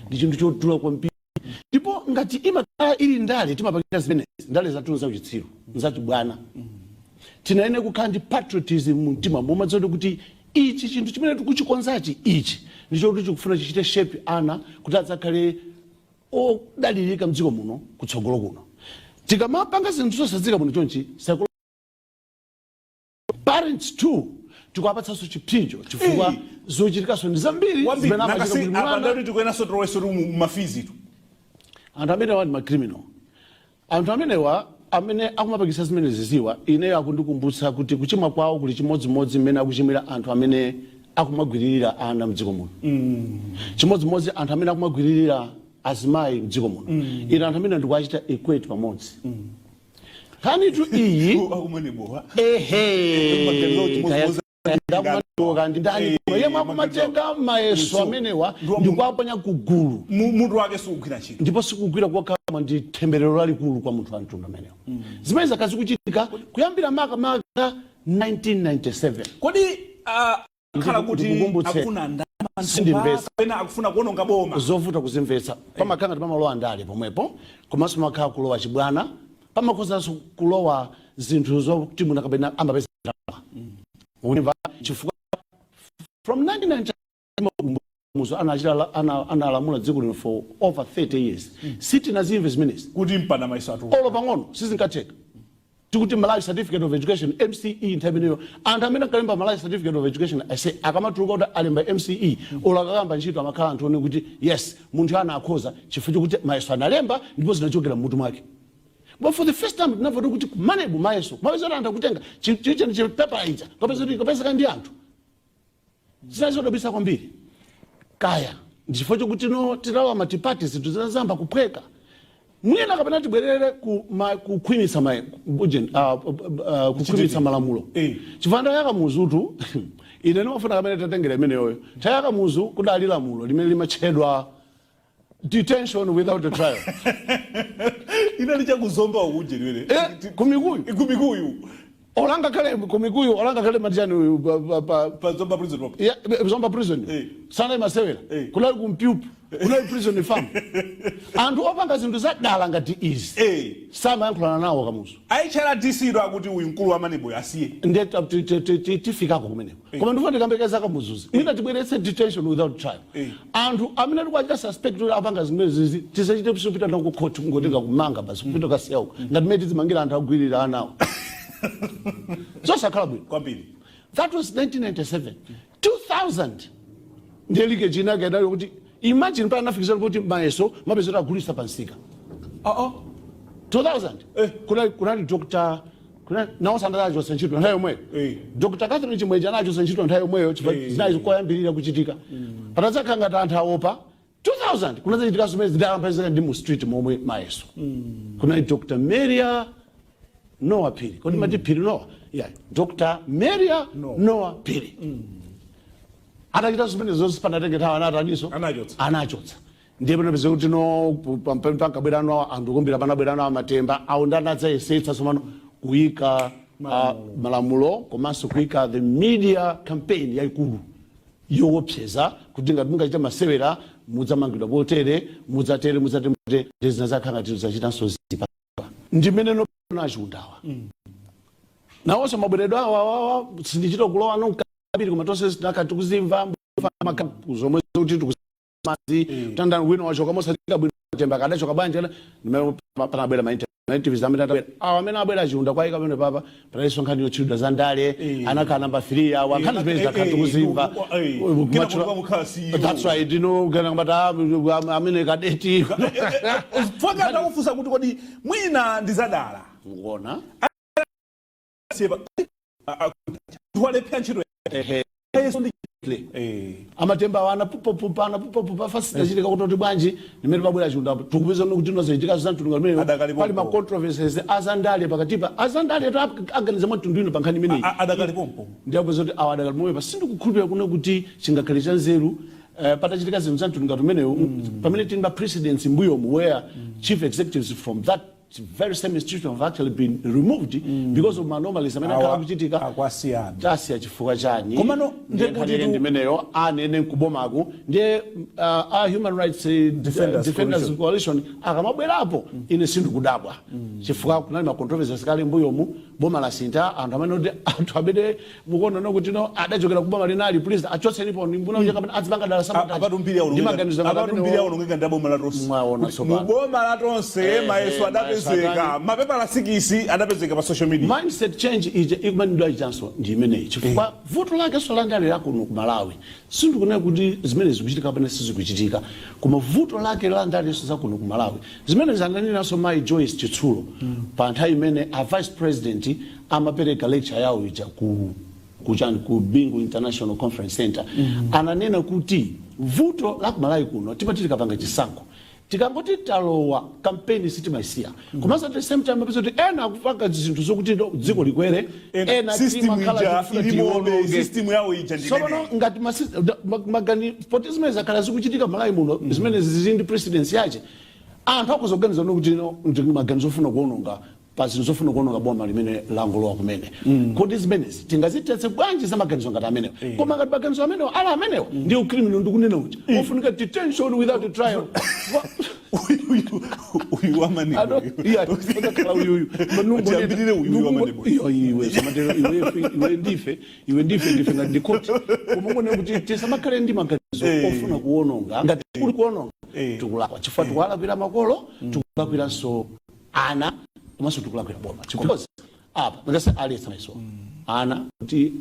Ndi chinthu chodula kwambiri, ndipo ngati imakhala ili ndale timapakira zimenezi, ndale zathu nzauchitsiru, nzachibwana. Tinayenera kukhala ndi patriotism mu mtima momadzoti kuti ichi chinthu chimene tikuchikonzachi, ichi ndichokuti chikufuna chichite shape ana kuti adzakhale odalirika mdziko muno kutsogolo kuno. Tikamapanga zinthu zosadzika bwino chonchi, parents too tikuwapatsanso chipsinjo, chifukwa zochitikaso ndi zambiri kwambiri zimene amachita nakasi kuti apa mwana ndati tikuyenaso tiloweso mu ma fees tu. Anthu amenewa ndi macriminal. Anthu amenewa amene akumapangisa zimene ziziwa, ineyo akundikumbutsa kuti kuchimwa kwawo kuli chimodzimodzi mmene akuchimwira anthu amene akumagwiririra ana mdziko muno, chimodzimodzi anthu amene akumagwiririra azimayi mdziko muno. Ine anthu amene ndikuachita equate pamodzi. Nkhanitu iyi akumene bowa ehe Maganizo chimodzimodzi. Ndakumatoka ndi ndani yemwe akumatenga mayeso amenewa ndikuaponya kugulu. Mutu wake sikugwira ntchito. Ndipo sikugwira kokha, ndi temberero lalikulu kwa munthu wa mtundu amenewo. Zimene zakazi kuchitika kuyambira makamaka 1997. Kodi akhala kuti Ndikukumbutse. akufuna ndalama Sindimvetsa. kapena akufuna kuononga boma? Zovuta kuzimvetsa. Pamakhala ngati pamalowa ndale pomwepo, komanso pamakhala kulowa chibwana, pamakhozanso kulowa zinthu zokuti munthu kapena amapeza ndalama. Unimva? Chifukwa from 1990 muzo anachita analamula dziko lino for over 30 years, sitinazimve zimenezi kuti mpana mayeso atu. Olo pang'ono sizinkatheka. Tikuti Malawi Certificate of Education, MCE, nthawi imeneyo anthu amene ankalemba Malawi Certificate of Education ase akamatuluka kuti alemba MCE, olo akakamba ntchito amakhala anthu one kuti yes, munthu ana akhoza, chifukwa chokuti mayeso analemba ndipo zinachokera mmutu mwake. But for the first time tinamva kuti kuMANEB mayeso mapeza kuti anthu akutenga chicheni chipepa ija, kapeza kuti kapezeka ndi anthu. Zinazodabwitsa kwambiri. Kaya ndichifukwa chokuti no titalowa multiparty zinthu zinazamba kuphweka mwina, kapena tibwerere ku kukhwimitsa kukhwimitsa malamulo. Chifukwa nthawi yaKamuzutu, ine ndimafuna kamene tatengera imeneyoyo, nthawi yaKamuzu kudali lamulo limene limatchedwa detention without a trial. Inali chakuZomba ukuje limene. Kumikuyu. Kumikuyu. Olanga kale kumikuyu, olanga kale matiyani uyu pa Zomba prison pop. Yeah, Zomba prison. Sana imasewera. Kunali kumpyupu, kunali prison farm. Anthu opanga zinthu zadala ngati izi samayankhulana nawo Kamuzu. HRDC ndo akuti uyu mkulu wa MANEB asiye. Ndiye tifikako kumeneko, koma ndifuna tikambekeza Kamuzuzi. Mwina tibweretse detention without trial. Anthu amene tikuachita suspect kuti apanga zimene zizi, tisachite kupita nawo ku court, kungotenga kumanga basi, kupita kasiya uko, ngati mmene tizimangira anthu agwirira anawo. Zosakhala bwino. Kwambiri. That was 1997. 2000 ndiye leakage inake inali kuti imagine pala nafikisa kuti mayeso mapeza kuti agulisa pansika. 2000 kunali Dr. Nawo anachotsa ntchito nthawi yomweyo. Dr. Catherine Chimweja anachotsa ntchito nthawi yomweyo chifukwa zinali koyambirira kuchitika. Patadzakhala ngati anthu aopa, 2000 kunazachitika zimene zidalambazika ndi mu street momwe mayeso. Kunali Dr. Maria Noah Phiri. Kodi mati Phiri Noah? Yeah, Dr. Maria Noah Phiri. Atachita zimene zonse, panatenge nthawi, anataniso? Anachotsa. Anachotsa. Ndiye panapeza kuti no pankabwerano anthu kumbira, panabwerano amatemba awo ndi anadzayesetsa tsopano kuyika malamulo komanso kuyika the media campaign yayikulu yoopseza kuti ngati mungachita masewera mudzamangidwa potere, mudzatere, mudzatere, mudzatere. Ndi zinazakhala ngati zachitanso zipa ndimene no nachiundawa nawonso mabweredwe awa awa sindichita kulowa no kabiri, koma tonse tinakhala tikuzimva zomwe kuti tikumazi tandani wina wachoka mosatika bwino, temba kadachoka bwanji kana ndimene panabwera ma interviews amene atabwera awa, amene abwera Chiunda kwayika pamene papa panalinso nkhani yotchulidwa za ndale. Anakhala namba 3 awa, nkhani zimene zitakhala tikuzimva. Kena kuti kwamukhala CEO. That's right, kana ngati amene kadeti. Faka atakufunsa kuti kodi mwina ndizadala Mukuona? Sipa walephera ntchito. Yesu ndi Amatemba awo anapupapupa, anapupapupa fasitachitika kuti bwanji nimene pabwera Chiunda tikupeza kuti nozachitika za mtundu umene Adakali pali ma pompo. controversies azandale pakatipa. Azandale to aganiza mwa mtundu ino pa nkhani imeneyi. Adakali pompo. Ndiyapeza kuti awa adakali momwe pa sindikukhulupirira kuno kuti chingakhale cha nzeru patachitika zinthu za mtundu ngati umenewu, pamene tili ma precedents mbuyomu where chief executives from that very same institution have actually been removed because of anomalies amene akhala kuchitika. Akwasiyana. Tasiya chifukwa chani? Komano ndiye ndiye nkhani yake ndimeneyo anene nkubomaku. Ndiye a Human Rights Defenders Defenders Coalition akamabwerapo, ine sindikudabwa, chifukwa kunali ma controversies kale mbuyomu. Boma lasintha, anthu amene kuti anthu amene mukuona kuti no adachokera kuboma linali, please achotsenipo, mbuna kapena azipanga dala sabotage. Apatu mbiri Ndi maganizo ngati apatu mbiri amenewo. yaonongeka ndi aboma la Tonse. Mwaona Kuti tsopano. muboma la Tonse mayeso mayeso adapezeka, atani? mapepala 6 adapezeka pa social media. Mindset change ije ikumanidwa ichanso ndi imeneyi, chifukwa vuto lake solandale lakuno ku Malawi, sindikunena kuti zimene zikuchitika kapena sizikuchitika, koma vuto lake la ndaleso zakuno ku Malawi, zimene zananenanso mayi Joyce Chitsulo pa nthawi imene a vice president amapereka lecture yawo ija ku kuchani, ku Bingu International Conference Center, ananena kuti vuto la ku Malawi kuno, timati tikapanga chisankho, tikangoti talowa kampeni, sitimaisiya. Komanso at the same time apeza kuti ena akupanga zinthu zokuti no, dziko likwere, ena system timakhala ija tikufuna ilimobe. tiwononge. System yawo ija ndi Tsopano imeneyi. ngati magani poti zimene zakhala zikuchitika Malawi muno, zimene zili ndi precedence yache, anthu akuzoganiza kuti no, ndi maganizo ofuna kuononga pa zinthu zofuna kuononga boma limene langolowa kumene. Kodi zimenezi tingazitetse bwanji za maganizo ngati amenewo? Koma ngati maganizo amenewo ali amenewo, ndi ucriminal, ndikunena kuti ofunika detention without a trial. Uyu uyu wamanebo. Iya, uyuyu. Tiyambirire uyuyu wamanebo. Iyo iwe samatero, iwe iwe ndife, iwe ndife, ndife ngati ndikoti, koma ngone kuti tisamakhale ndi maganizo ofuna kuwononga. Ngati kuli kuwononga, tikulakwa, chifukwa tikulakwira makolo, tikulakwiranso ana, komanso tikulakwira boma, because apa ngase aliyesa mayeso ana kuti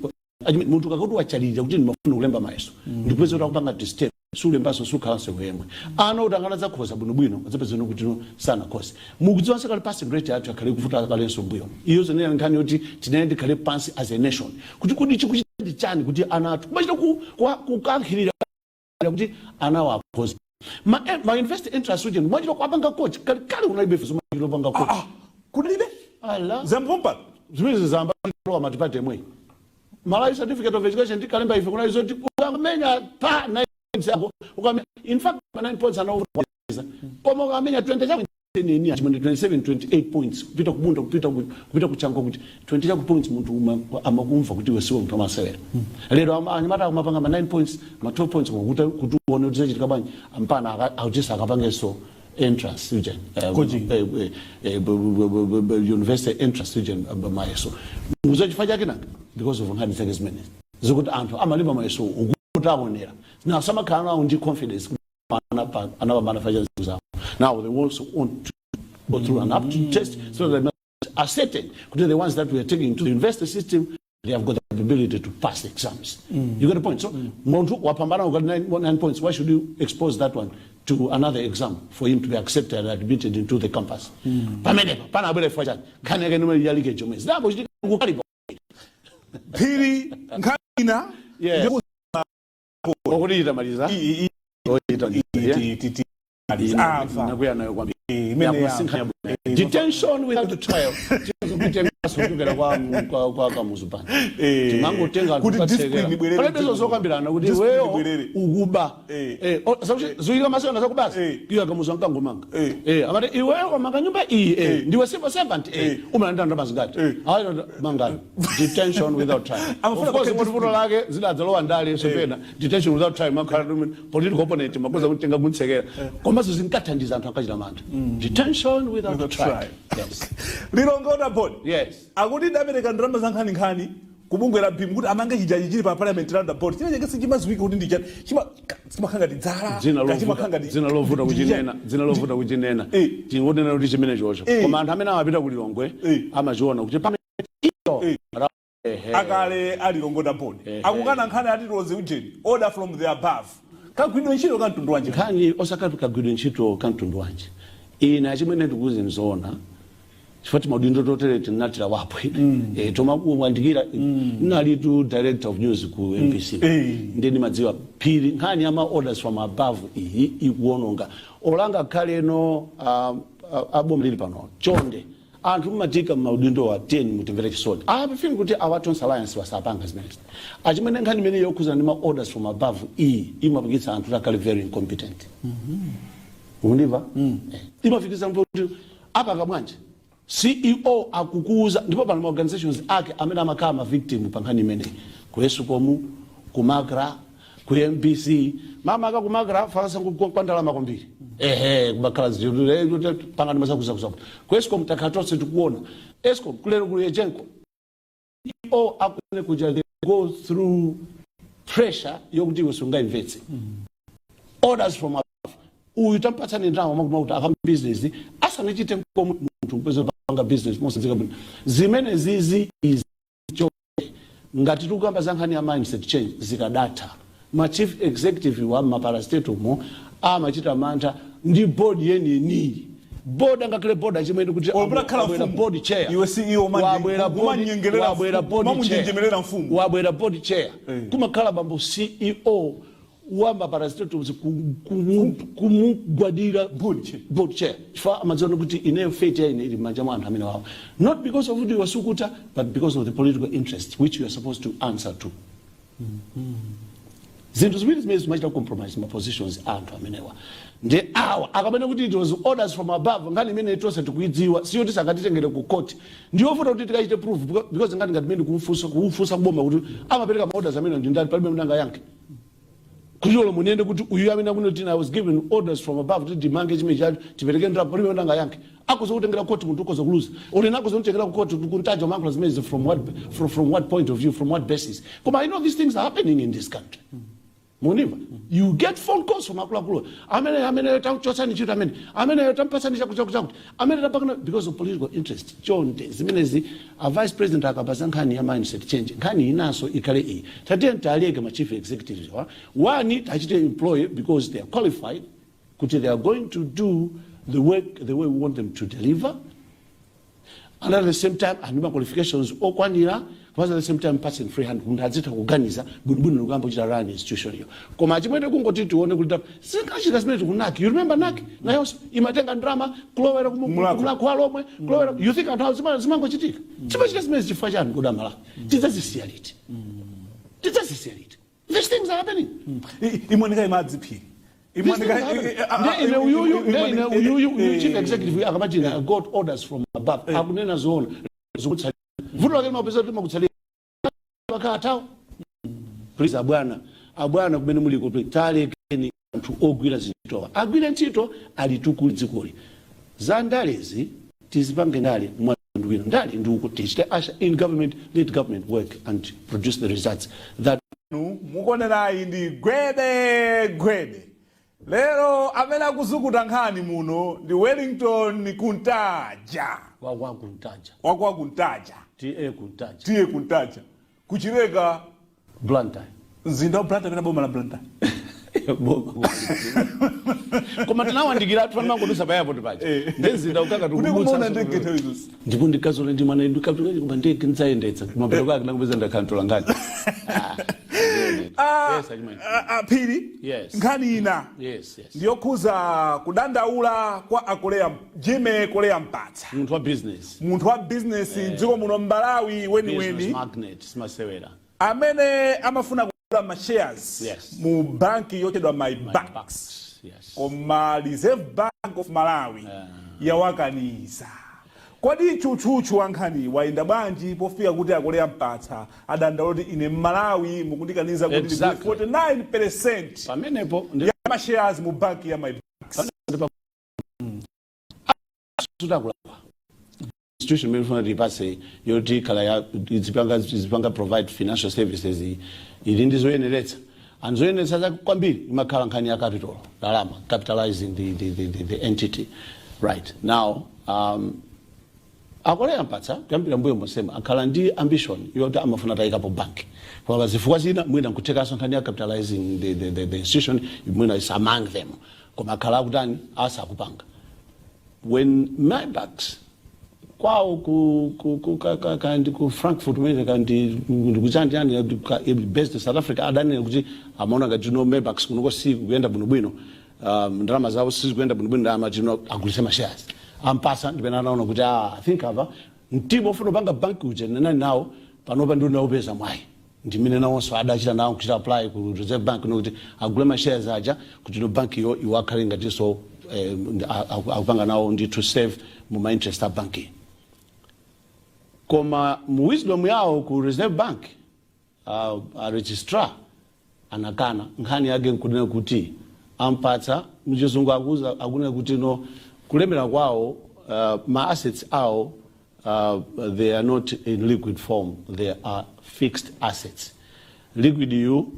munthu kakuti wachalirira kuti ndimafuna kulemba mayeso, ndikupeza kuti akupanga disturb, sulembanso, sukhalanso yemwe ana kuti angana zakhoza bwinobwino, adzapeza kuti no sanakhoze. Mukudziwanso kale passing rate yathu yakhale kuvuta kalenso mbuyo. Iyo zenera nkhani yoti tinene tikhale pansi as a nation kuti kodi chikuchita ndi chani kuti ana athu kumachita kukankhirira kuti anawo akhoze ma university entrance uje mwachita kuapanga coach. Kale unalibe zomachita kupanga coach. Ah, kudalibe. Ala. Zampompano. Zimene zamba lowa matipate mwe Malawi Certificate of Education tikalemba ife, kunali zoti ukamenya pa 9 yako ukamenya, in fact pa 9 points anaoza, koma ukamenya 20 chako nini achimene 27 28 points kupita kubunda, kupita kuchanko, kuti 20 chako points, munthu amakumva kuti iwe siwe munthu amasewera. Lero anyamata akumapanga ma 9 points, ma 12 points, kuti uone kuti zachitika bwanji mpana autisa akapangenso entrance uje Coaching. University entrance uje mayeso muzo chifukwa chake nanga because of nkhani zake zimenezi zikuti anthu amalimba mayeso ukuti aonera now samakhala nawo ndi confidence kuti anapambana facha zinthu zawo. Now they also want to go through an aptitude test so that they must ascertain kuti the ones that we are taking to the university system, they have got the capability to pass exams. You get the point? So munthu wapambana ukat 9 points, why should you expose that one to another exam for him to be accepted and admitted into the campus? Pamenepa panabwera chifukwa chani nkhani yake nomwe ya leakage yomwe zidambo chitika kukalipa. Phiri, nkhani ina. Yes. Okuti itamaliza. Oita. Amva. Nakuya nayo kwambiri. Imene Yakumasinkhanya bwino. Detention without trial kutengaso kuchokera kwa Kamuzu Banda. Timangotenga Kuti discipline ibwerere. Palibe zokambirana kuti Discipline iweyo ibwerere. ukuba. Ziwiri masewera zakubasa. Iwe Kamuzu ankangomanga. Amati iweyo wamanga nyumba iyi, ndiwe civil servant, umalandira ndalama zingati? Ayi, mangani. Detention without trial. Amafuna Of course, pakhale kuti vuto lake zidadzalowa ndale sopena detention without trial makhala political opponent makoza kutenga kuntsekera, komanso zinkathandiza anthu ankachita mantha. Detention without Without trial. trial. Yes. Lilongwe Water Board Yes. akuti idapereka ndalama za nkhaninkhani kubungwe la BEAM kuti amange chijaji chili pa Parliament roundabout, china chake sichimadziwika kuti ndi chani, chimakhala ngati dzala. Dzina chimakhala lovuta ngati dzina lovuta kuchinena, dzina lovuta kuchinena. Tingonena kuti chimene chocho, koma anthu amene amapita ku Lilongwe amachiona kuti pamene iyo. Ehe. Akale a Lilongwe Water Board akukana nkhani ati tiloze ujeni order from the above. Kagwidwe ntchito ka mtundu wanji? Nkhani osakati kagwidwe ntchito ka mtundu wanji. Ine achimwene ndikuuze nzoona, chifukwa timaudindo totere tinatira wapo ine tomakuwandikira nali tu director of news ku MBC. Ndi ndimadziwa phiri nkhani ya ma orders from above iyi ikuononga olanga khaleno aboma lili pano. Chonde anthu mmatika mmaudindo wa 10 mutimvere chisoni. I feel kuti our Tonse Alliance wasapanga zimenezi. Achimwene, nkhani imene yokhuzana ndi ma orders from above iyi imapangitsa anthu kuti akhale very incompetent. Ukundimva? Imafikisa kuti Apanga bwanji? CEO akukuuza. Ndipo pano ma organizations ake amene amakhala ma victim pa nkhani imeneyi, ku ESCOM, ku MACRA, ku MBC, mamaka ku MACRA fasa kwa ndalama kwambiri, ehe, kumakhala pangani mazakuzakuzaku. Ku ESCOM takhala tonse tikuona ESCOM, kulero kuli EGENCO. CEO akune kuja, they go through pressure yokuti iwe sungaimvetse. Orders from above, uyu tampatsani ndalama makuma kuti akamba business asanachite nkomwe munthu kupeza panga business mosadzika bwino. Zimene zizi izi choke, ngati tikukamba za nkhani ya mindset change, zikadatha ma chief executive wa ma parastatal mo amachita mantha ndi board yeniyeniyi, board angakhale board achimwene kuti Wabwera wabwera mfumu. Board chair. Iwe CEO Wabwera board, kumanyengerera wabwera mfumu, board chair. kumamunjenjemerera mfumu. Wabwera board chair, kumakhala bambo CEO wa parastatals kumugwadira. Board chair. Board chair, chifukwa amadziona kuti ineyo fate ya ine ili m'manja mwa anthu amene wawo, not because of kuti wasukuta, but because of the political interest which you are supposed to answer to. Zinthu ziwiri zimene zimachita compromise ma positions a anthu amenewa ndi awa. Akamene kuti it was orders from above, nkhani imene tonse tikuidziwa, siyo tisakatitengere ku court, ndiyovuta kuti tikachite proof, because ngati mene kumfunsa kuboma kuti amapereka ma orders amene ndi ndani, palibe mnanga angayankhe. Kuti olo munene kuti uyu amene akuti I was given orders from above kuti ndimange chimene chacho, tipereke ndalama, palibe mnanga angayankhe. Akuza kutengera court, munthu ukoza kuluza. Ulina akuza kutengera ku court kuntaja umankhula zimene from what point of view, from what basis? Koma I know these things are happening in this country. Munimva, you get phone calls from akuluakulu amene takuchotsani ntchito, amene tampatsani chakuti chakuti chakuti, amene tapakana because of political interest. Chonde, zimenezi a vice president akapasa nkhani ya mindset change, nkhani inanso ikhale iyi: tatiye taleke ma chief executives wa one tachite employ because they are qualified, kuti they are going to do the work the way we want them to deliver, and at the same time and ma qualifications okwanira, komanso at the same time passing free hand, munthu adzitha kuganiza bwinobwino ndikuyamba kuchita run institution iyo. Koma chimwene kungoti tione kuti zingachita zimene tiku NAC. You remember NAC nayonso imatenga ndalama kulowera Mulako. Kumlako walomwe kulowera. You think anthu awo zimangochitika? Chimachita zimene chifukwa chani? Kudamala tidzazisiya liti? Tidzazisiya liti? These things are happening. Imoneka imadzi phiri. Nde ine uyuyu, nde ine uyuyu, uyu chief executive akamati, "I got orders from above," akunena zoona. Zikutsalira vuto lake limapeza kuti makutsalira pakatawo. Please, abwana, abwana kumene muliko, please, talekeni anthu ogwira zintchitowa agwire ntchito, alitukule dzikoli. Za ndalezi tizipange ndale mwandwino, ndale ndi uku tichite usher in government, let government work and produce the results that Mukuonerayi ndi Gwede Gwede. Lero amene akuzukuta nkhani muno ndi Wellington Kuntaja. Wakwa Kuntaja. Wakwa Kuntaja. T/A Kuntaja. T/A Kuntaja, kuchileka. Blantyre. Mzinda wa Blantyre pena boma la Blantyre? Boma. Koma tinawandikira athu amangodusa pa airport paja, ndi mzinda ukaka. Kuti kumaona ndege nthawi zonse. Ndipo ndikazona ndi mwana ndikapita koma ndege ndidzayendetsa kumapero kwake nakupeza ndakhantola ngati. Yes, achimwene. Phiri. Yes. Nkhani ina ndiyokhuza kudandaula kwa akoleya Jimmy Koleya Mpatsa. Munthu wa business. Munthu wa business mdziko muno, Mbalawi business weniweni, magnate, simasewera. Amene amafuna kugula ma shares mu banki yochedwa MyBucks. Bucks, yes. Koma Reserve Bank of Malawi yawakaniza. Kodi tchutchutchu wa nkhani wayenda bwanji pofika kuti akoleya Mpatsa adandaula kuti ine Mmalawi mukundikaniza kuti ndigule 49% Pamenepo ndi ya ma shares mu banki ya MyBucks? Sutakulakwa. Institution imene ifuna tipase yoti khala ya izipanga provide financial services ili ndi zoyeneretsa, and zoyeneretsa zake kwambiri imakhala nkhani ya capital, ndalama, capitalizing the entity. Right now, akoleya Mpatsa kuyambira mbuyo mosema akhala ndi ambition yoti amafuna tayikapo bank, koma zifukwa zina mwina nkuthekanso nkhani ya capitalizing the institution mwina is among them, koma akhala akutani, asakupanga. When MyBucks kwawo ku kandi ku Frankfurt kumene kandi ndikuchani yani based in South Africa, adanena kuti amaona ngati no, MyBucks kunoko si kuyenda bwinobwino, ndalama zawo sizikuyenda bwinobwino, ndalama tino agulise ma shares ampasa. Ndipena anaona kuti, ah, I think apa mtima ofuna upanga banki uja nenani nawo panopa ndi unaupeza mwayi. Ndimene nawonso adachita nawo kuchita apply ku Reserve Bank nokuti agule ma shares aja kuti no banki yo iwakhale ngatinso akupanga nawo ndithu serve mu ma interest a banking. Koma mu wisdom yawo ku Reserve Bank, a registrar anakana. Nkhani yake nkunena kuti ampatsa, muchizungu akuza akunena kuti no, kulemera kwawo, ma assets awo, they are not in liquid form, they are fixed assets. Liquid yu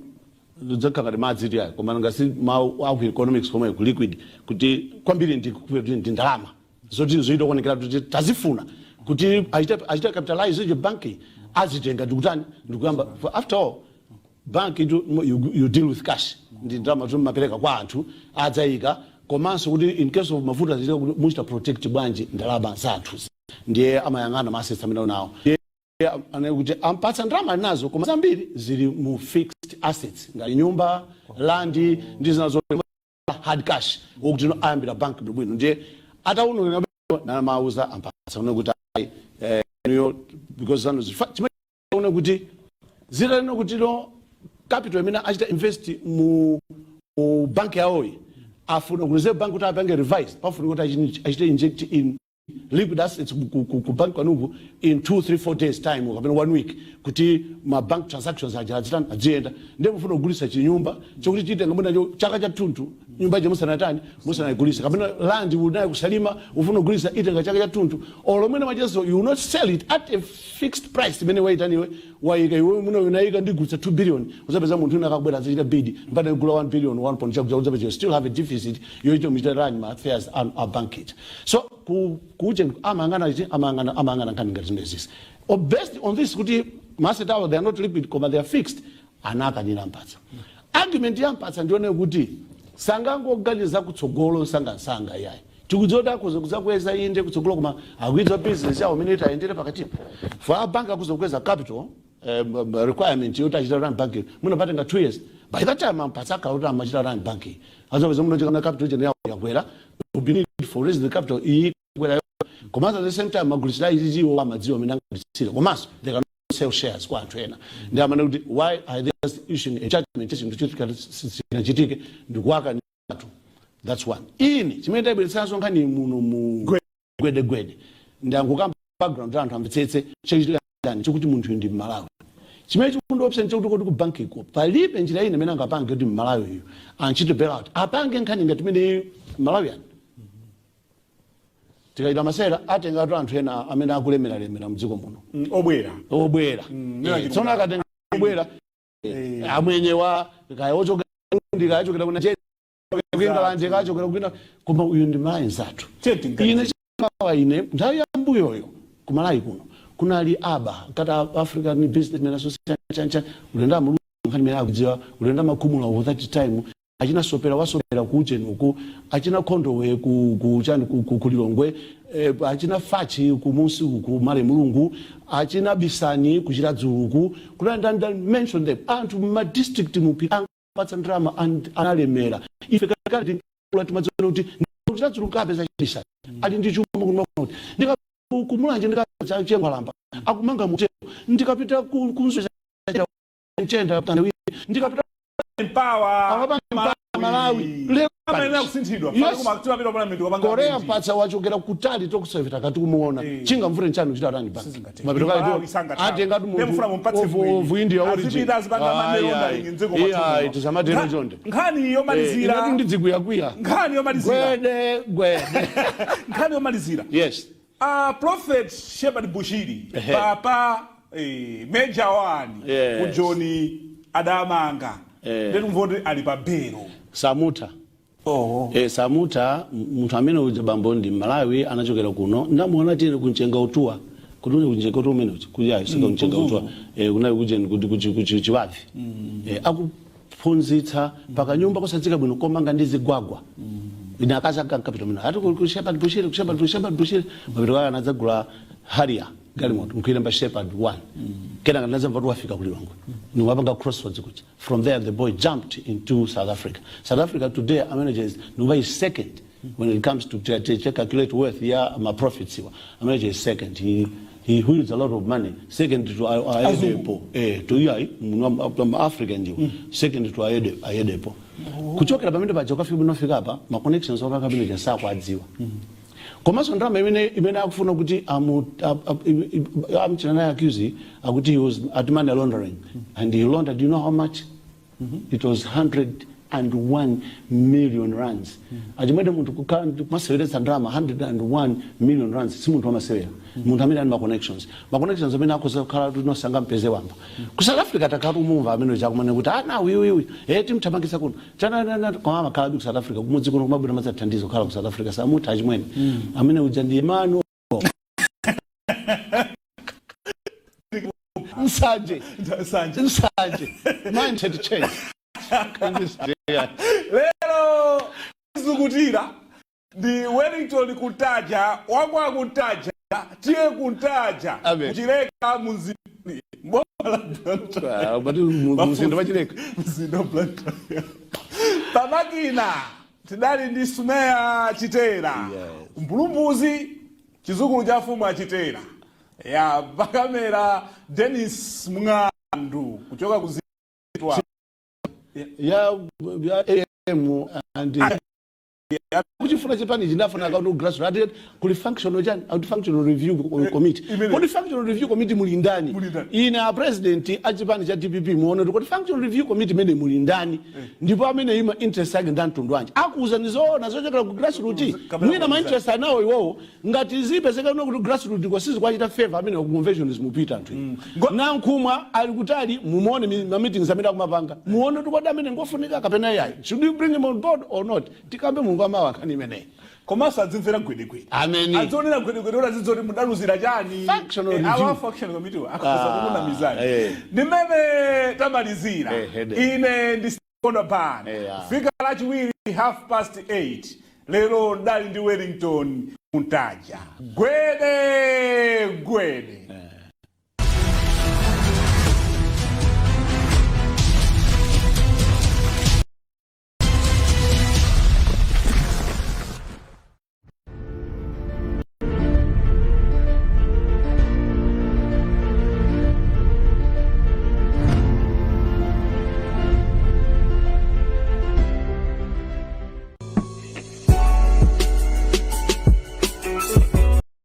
lidzakhala ngati madzi tiyayi, koma ngasi mawu aku economics komwe ku liquid kuti kwambiri ndi kuti ndi ndalama zoti zoita kuonekera kuti tazifuna kuti achite capitalize icho banki, azitenga ndikutani, ndikuyamba. For after all, bank itu you deal with cash, ndi ndalama zomwe mapereka kwa anthu adzayika, komanso kuti in case of mavuto azitika, kuti muchita protect bwanji ndalama zathu. Ndiye amayang'ana ma assets amene nawo. Ndiye anene kuti ampatsa ndalama ali nazo, koma zambiri zili mu fixed assets ngati nyumba, land ndi zina zo hard cash wokuti no ayambira bank bwino. Ndiye atawunukira namauza ampatsa une kuti ayi, inuyo because zanu chimene une kuti zitanena kuti no, capital imene achita invest mu bank yawoyi, afuna ku Reserve Bank kuti apange revise, pafuna kuti achite inject in liquid assets ku bank kwanuku in 2 3 4 days time kapena one week, kuti ma bank transactions aja azitani, aziyenda. Ndiye mufuna kugulisa chinyumba chokuti chitenga mwina chaka chathunthu nyumba ije musanatani, musanayigulise, kapena land unaye kusalima ufuna kugulisa, itenga chaka chathunthu. Olo mwene macheso, you will not sell it at a fixed price imene waitaniwe wayika iwe muno unayika ndigulitsa 2 billion, uzapeza munthu wina akabwera azachita bid mpaka igula 1 billion 1 point chakuja, uzapeza you still have a deficit yoita muchita run ma affairs a bank ija. So ku kuje amayang'ana ichi, amayang'ana nkhani ngati zimenezi. Or based on this kuti ma asset awo, they are not liquid koma they are fixed, anakanira mpatsa. Argument ya mpatsa ndione kuti sangangoganiza kutsogolo msangamsanga yayi. Tikudziwa kuti akhoza kudzakweza inde kutsogolo, koma akuidziwa business yawo imene itayendere pakatipo. For a bank akuza kukweza capital requirement yoti achita run banking, munapatenga 2 years. By that time ampatsa akhala kuti amachita run banking, azapeza munochekana capital ije yawo yakwera, will be need for raise the capital iyi kwera. Komanso at the same time magulisira iziziwo amadziwa amene angagulisire, komanso they can sell shares kwa anthu ena. Ndi amene kuti why are they just issuing a judgment chinthu chinachitike ndikuwaka atu? That's one. Ini chimene ndayibweretsanso nkhani muno mu gwedegwede, ndangokamba background anthu amvetsetse chachitika ndani, chokuti munthu ndi Mmalawi. Chimene chikundiopsa nchakuti kodi ku bankiko palibe njira ina imene angapange kuti Mmalawi uyu anchite bailout, apange nkhani ngati imene Malawian tikachita masera atengatu anthu ena amene akulemeralemera mdziko muno? Obwera. Obwera. Nena Tsono akatenga obwera, amwenye wa kaya ochokera Burundi, kaya achokera ku Nigeria, ku England, kaya achokera kwina, koma uyu ndi Malawi nzathu. Cheti. Ine chikawa ine nthawi yambuyoyo ku Malawi kuno kunali aba kata African Businessmen Association chancha ulenda mulungu nkhani imene akudziwa ulenda makhumula over that time, achina sopera wasopera kucheni uku, achina khondowe ku chani ku Lilongwe, achina fachi kumusi uku male mulungu, achina bisani kuchira dzuluku kunali, mention them, anthu ma district mupi ankapatsa ndalama and analemera. Ife kakale tinkula timadziona kuti kuchira dzulu kapeza bisani ali ndi chuma kuno, ndika kumulanje ndikapeza chengwalamba akumanga mutero, ndikapita ku mchenda tandawiri, ndikapita Empower. Awapanga Malawi. Lero Amayenera kusinthidwa. Yes. Timapita parliament kupanga Korea amendment. Mpatsa wachokera kutali, tokuseveta kati kumuona. Chingamvute nchani kuchita run bank? Sizingathe. Mapito Malawi sangathawe. atenga tu Ndemufuna mumpatse munthu mwini. of India origin. Azipita azipanga money laundering mdziko mwathu Iyayi, muno. tisamatero chonde. Nkhani yomalizira. Inatu ndidzikuyakwiya. Nkhani yomalizira. Gwede gwede. Nkhani yomalizira. Yes. Prophet Shepherd Bushiri, Ehe. Papa, Major One ku Joni adamanga. Ndetumva kuti ali pa belo. Samuta. Oh. Samuta munthu amene uja bambo ndi Malawi, anachokera kuno, ndamuona tiyeni kunchenga utuwa, kuti uli kunchenga utuwa umene uja kuti ayi sika kunchenga utuwa, kunali kujeni kuti kuti chiwavi, akuphunzitsa pakanyumba kosadzika bwino komanga ndi zigwagwa. Ine akazi anga ankapita mino ati ku Shepherd Bushiri, ku Shepherd, ku Shepherd Bushiri. Mapito ake anadzagula Harrier galimoto nkuilemba Shepherd 1. Kenaka ndinadzamva kuti wafika ku Lilongwe, niwapanga Crossroads kuja. From there the boy jumped into South Africa. South Africa today amanages ndikuva is second When it comes to calculate worth ya ma profits iwa, amene is second. He wields a lot of money. Second to Oyedepo. To iyayi, Africa ndiwo. Second to Oyedepo. Kuchokera pamene paja ukafika bwino apa, ma connections opaka pamene sakwadziwa. Komanso ndalama imene akufuna kuti amuchita naye accuse, akuti he was at money laundering and he laundered, you know how much? It was 101 million rands. Achimwene, munthu kukhala kumaseweretsa ndalama 101 million rands si munthu wamasewera. Munthu amene ali ma connections amene akhoza kukhala kuti nosanga mpeze wamba ku South Africa, takhala tumumva amene chakumane kuti ana wiwiwi timthamangitsa kuno chanana, koma amakhala ku South Africa, kumudzi kuno kumabwera madzathandizo kukhala ku South Africa. Samutha achimwene, amene uja ndi mano nsanje. Nsanje. Nsanje, mindset change. Lero zukutira ndi Wellington Kuntaja wakwa Kuntaja, tiye Kuntaja. Amen. Kuchileka munzini mboma la Blantyre. But mzinda wachileka. Mzinda wa Blantyre. Pamakina tidali ndi Sumeya Chitera, mpulumbuzi, chizukulu cha mfumu achitera ya pakamera, Dennis Mng'andu kuchoka ku Zitwa. Ya AM and kuchifuna chipani chinafuna kaunti grassroots, ati kuli functional chani, akuti functional review committee. Kodi functional review committee muli ndani? Muli ndani? Ine a president a chipani cha DPP, muone kuti kodi functional review committee imene muli ndani, ndipo amene ima interest yake ndi mtundu wanji, akuuza nizoona zochokera ku grassroots. Kapena Mwina ma kuuza. interest anawo iwowo, ngati zipezeka kuno kuti grassroots kwasizi kwachita favor amene ku convention zimupita anthu. Nankhumwa ali kutali, mumuone ma meetings amene akumapanga, muone kuti kodi amene ngofunika kapena yayi, should we bring him on board or not? Tikambe Mulungu amawa nkhani imeneyi. Komanso adzimvera gwedegwede. Ameni. Adzionera gwedegwede kuti azidziwa kuti mudaluzira chani. Functional Eh, review. awa function committee akhoza kukunamizani. Ndi mmene tamalizira. Hede. Ine ndi Konda Banda. Fika Lachiwiri 8:30. Lero ndali ndi Wellington Kuntaja. Gwede gwede.